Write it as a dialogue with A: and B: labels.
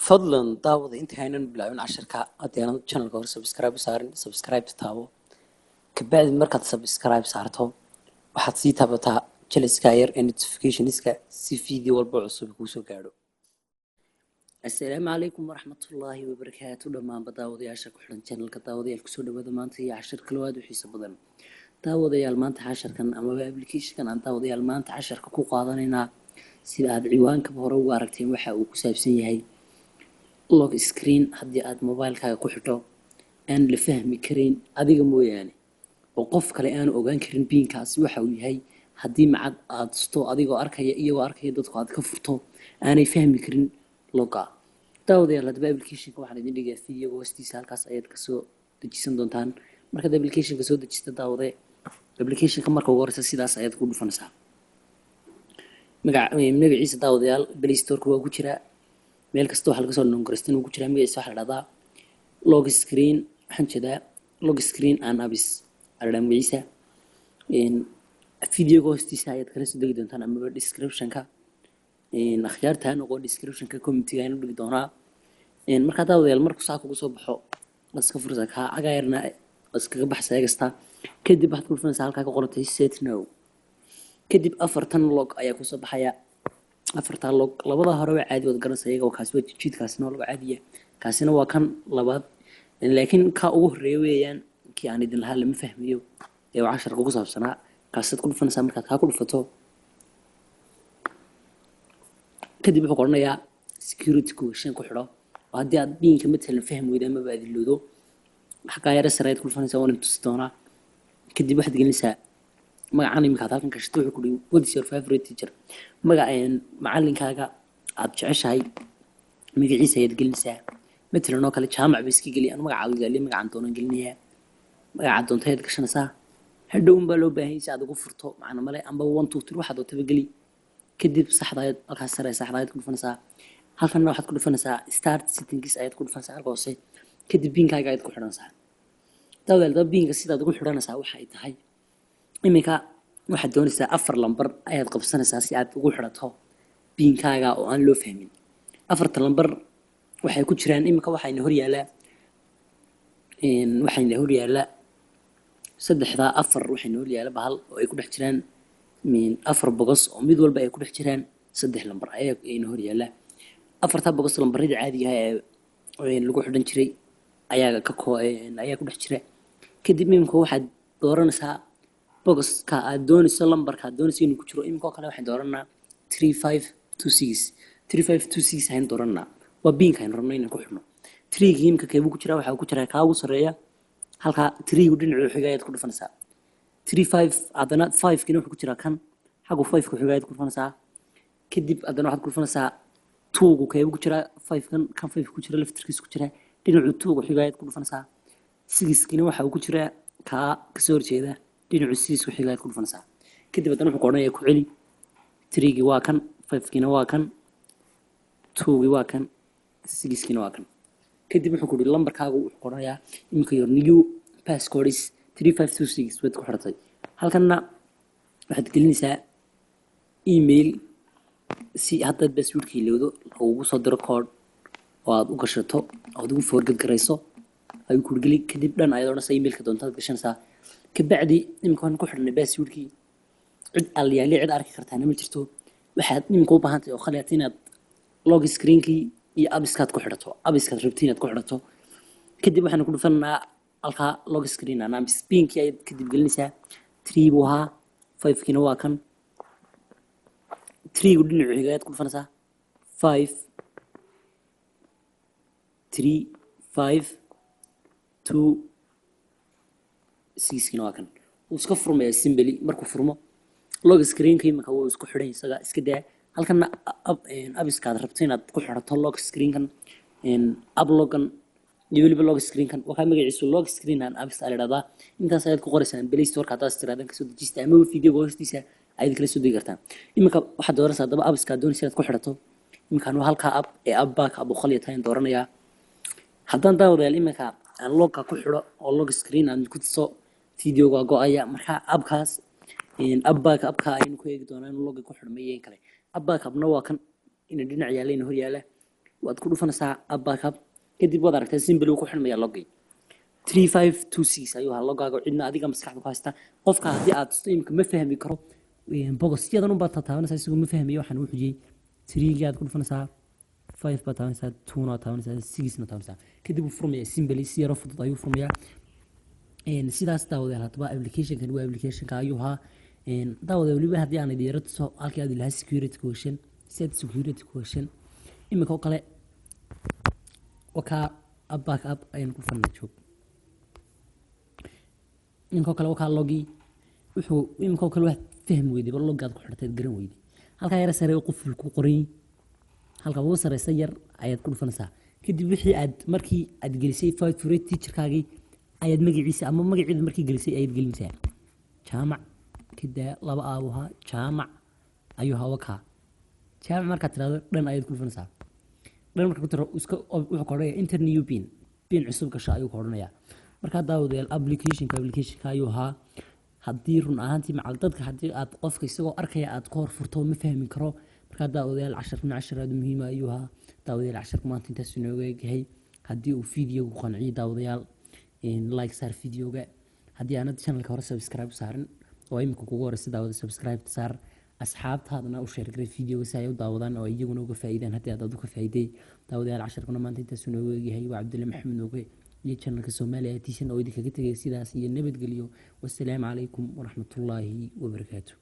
A: Fadlan daawada inta aynan bilaabin casharka, haddii aanad channelka hore subscribe u saarin, subscribe taabo. Kabacdi markaad subscribe saarto, waxaad sii taabataa jaliska yar ee notificationska si video walba cusub kuu soo gaadho. Assalaamu calaykum waraxmatullaahi wabarakaatu dhammaanba daawadayaasha ku xidhan channelka. Daawadayaal, kusoo dhawaada maanta iyo cashar kale oo aad u xiiso badan. Daawadayaal, maanta casharkan amaba applicationkan aan daawadayaal maanta casharka ku qaadanaynaa, sida aad ciwaankaba hore ugu aragteen, waxa uu ku saabsan yahay lock screen haddii aad mobilekaaga ku xidho aan la fahmi karin adiga mooyaane, oo qof kale aanu ogaan karin PIN-kaasi waxa uu yahay. Haddii macad aad sto adigoo arkaya, iyagoo arkaya dadku, aad ka furto, aanay fahmi karin lock-ga. Daawadayaal, haddaba applicationka waxaan idin dhigayaa videoga hoostiisa, halkaas ayaad kasoo dejisan doontaan. Markaad applicationka soo dejista, daawade, applicationka marka ugu horeysa sidaas ayaad ku dhufanaysaa. Magaciisa, daawadayaal, Play Storeka waa ku jiraa, meel kasta waxa laga soo download wuu ku jiraa. Magaciisa waxaa la dhahdaa lock screen, waxaan jeedaa lock screen and apps aa la dhahdaa magaciisa. Videoga hoostiisa ayaad kala soo degi doontaan amaba descriptionka. Akhyaarta ha noqon descriptionka, commentiga ayaan u dhigi doonaa. Markaa daawadayaal, markuu saa kugu soo baxo, waad iska furaysaa, kaa cagaa yarna waad iskaga baxaysaa egasta. Kadib waxaad ku dhufanaysaa halkaa ka qorantay "set now". Kadib afartan lock ayaa kusoo baxaya. Afartan lock, labada hore waa caadi, waad garanaysaa iyaga, kaasi waa jiidkaasina waa lock caadiya, kaasina waa kan labaad. Laakiin ka ugu horeeya weeyaan kii aan idin lahaa lama fahmayo ee uu casharka ku saabsanaa. Kaasaad ku dhufanaysaa. Markaad kaa ku dhufato kadib, wuxuu qoranayaa security question ku xidho, oo haddii aad PIN-ka matalan fahmi weydo amaba aad ilowdo, xaggaa yare sare ayaad ku dhufanaysaa, waan tusi doonaa. Kadib waxaad gelinaysaa magacan iminka aad halkan gashato. Wuxuu ku dhihi, "What is your favorite teacher?" Magaca macalinkaaga aad jeceshahay magaciisa ayaad gelinaysaa. Matalan oo kale Jaamac ba iska geliya anu, magacaaga ilaaliya, magacaan doonan gelinayaa. Magaca doonta ayaad gashanaysaa, hadhow unbaa loo baahan si aad ugu furto, macna male. Amba 1 2 3 waxaad doontaba geli. Kadib saxda ayaad halkaas sare saxda ayaad ku dhufanaysaa. Halkanna waxaad ku dhufanaysaa start settings ayaad ku dhufanaysaa halka hoose. Kadib PIN-kaaga ayaad ku xidhanaysaa. Daawadayaal, daba PIN-ka sidaad ugu xidhanaysaa waxa ay tahay, iminka waxaad doonaysaa afar lambar ayaad qabsanaysaa si aad ugu xidhato PIN-kaaga oo aan loo fahmin. Afarta lambar waxay ku jiraan iminka waxayna hor yaallaa saddexdaa afar, waxayna hor yaalla bahal oo ay ku dhex jiraan afar box oo mid walba ay ku dhex jiraan saddex lambar ayaa ayna hor yaallaa. Afartaa box lambaradii caadiga ah ee lagu xidhan jiray ayaa ka koo ayaa ku dhex jira. Kadib iminka waxaad dooranaysaa boxka aad doonayso, lambarka aad doonayso inuu ku jiro. Iminka oo kale waxaan dooranaa 3526. 3526 ayaan dooranaa, waa PIN-ka aynu rabno inaan ku xidhno. Three-gii iminka keebuu ku jiraa? Waxaa ku jiraa kaa ugu sarreeya. Halkaa three-gu dhinacuu xiga ayaad ku dhufanaysaa. Three five, haddana five-kiina wuxuu ku jiraa kan xaggu five-ka xiga ayaad ku dhufanaysaa. Kadib haddana waxaad ku dhufanaysaa two-gu keebuu ku jiraa? Five-kan, kan five ku jira laftirkiisa ku jira, dhinacuu two-gu xiga ayaad ku dhufanaysaa. Six-kiina waxa uu ku jiraa kaa kasoo horjeeda, dhinacu six-ku xiga ayaad ku dhufanaysaa. Kadib haddana wuxuu ku odhanayaa ku celi. Three-gii waa kan, five-kiina waa kan, two-gii waa kan, six-kiina waa kan. Kadib wuxuu ku yidhi lambarkaagu, wuxuu ku odhanayaa iminka "Your new passcode is 3526." Waad ku xidhatay. Halkanna waxaad gelinaysaa email si haddaad passwordka ilowdo lagugu soo diro code oo aad u gashato, ood ugu forget garayso ayuu ku geli. Kadib dhan ayaad odhanaysaa, emailka doontaad gashanaysaa. Kabacdi iminka waan ku xidhnay passwordkii, cid alyaali cid arki kartaana ma jirto. Waxaad iminka u baahan tahay oo khaliyaata inaad lock screenkii iyo apps-kaad ku xidhato, apps-kaad rabtay inaad ku xidhato. Kadib waxaan ku dhufanaa halkaa lock screen and apps. PIN-kii ayaad kadib gelinaysaa. Three buu ahaa, five-kiina waa kan. Three-gu dhinacu xiga ayaad ku dhufanaysaa. 5 3 5 2, six-kiina waa kan. Wuu iska furmayaa simply. Markuu furmo lock screenka imika wuu isku xidhan, isaga iska daa. Halkana apps-kaad rabto inaad ku xidhato lock screenkan, app lock-gan iyo weliba lock screenkan, waxaa magaciisu lock screen and apps aa la idhahdaa. Intaas ayaad ku qoraysaan Play Storeka haddaad tirahdaan kasoo dejista, amaba videoga hoostiisa ayaad kala soo degi kartaan. Iminka waxaad dooranaysaa haddaba apps-kaad doonaysa inaad ku xidhato. Iminkaan waa halkaa app ee app backup oo khaliya tahay dooranayaa. Haddaan, daawadayaal, iminka aan lock-ga ku xidho oo lock screen aan ku tuso, videoga go-aya. Marka appkaas app backup-ka ayaynu ku eegi doonaa inuu lock-ga ku xidhmay iyo in kale. App backupna waa kan ina dhinac yaalla, ina hor yaalla. Waad ku dhufanaysaa app backup. Kadib waad aragtaa, simple uu ku xidhmaya lockgii. 3526 ayuu ahaa lockgaaga. Cidna adiga maskaxda ku haysta. Qofka haddii aad tusto imika ma fahmi karo. Bogosyadan unbaad tataabanaysaa, isagoo ma fahmayo. Waxaan uu xujiyey threegii aad ku dhufanaysaa, five baad taabanaysaa, two-na waad taabanaysaa, six-na taabanaysaa. Kadib wuu furmayaa simply, si yaro fudud ayuu furmayaa. Sidaas daawadayaal, haddaba applicationkan waa applicationka ayuu ahaa. Daawadayaal, weliba haddii aan idin yaro tuso halkii aad ilahaa security question, set security question imika oo kale, wakaa app backup ayaan ku dhufanaa. Joog, iminka oo kale wakaa lockgii. Wuxuu iminka oo kale wax fahmi weyday ba lockgaad ku xidhatay garan weyday. Halkaa yara sare quful ku qoran, halka ugu sareysa yar ayaad ku dhufanaysaa. Kadib wixii aad markii aad gelisay favorite teacherkaagii ayaad magaciisa ama magaceeda markii gelisay ayaad gelinaysaa. Jaamac kadaa laba aabu ahaa, Jaamac ayuu ahaa. Wakaa Jaamac. Markaad tirahdo done ayaad ku dhufanaysaa. Done marka ku tiro, iska wuxuu ka odhanaya "Enter new PIN", pin cusub gasho ayuu ka odhanayaa. Markaa daawadayaal, applicationka ayuu ahaa. Haddii run ahaantii macal dadka, haddii aad qofka isagoo arkaya aad ka hor furto, ma fahmi karo. Markaa daawadayaal, casharkan cashar aad u muhiima ayuu ahaa. Daawadayaal, casharka maanta intaas inooga egyahay. Haddii uu videogu qanciyo, daawadayaal, like saar videoga. Haddii aanad channelka hore subscribe saarin oo imika kugu horeysa, daawada, subscribe saar. Asxaabtaadana u share garay videoga si ay u daawadaan oo iyaguna uga faa'iidaan haddii aad adu ka faa'iiday. Daawadayaal, casharkuna maanta intaas inooga egyahay. Waa Cabdulle Maxamed Nooge iyo channelka Soomaaliya Tiisan oo idinkaga tegay sidaas iyo nabadgelyo. Wassalaamu calaykum waraxmatullaahi wabarakaatu.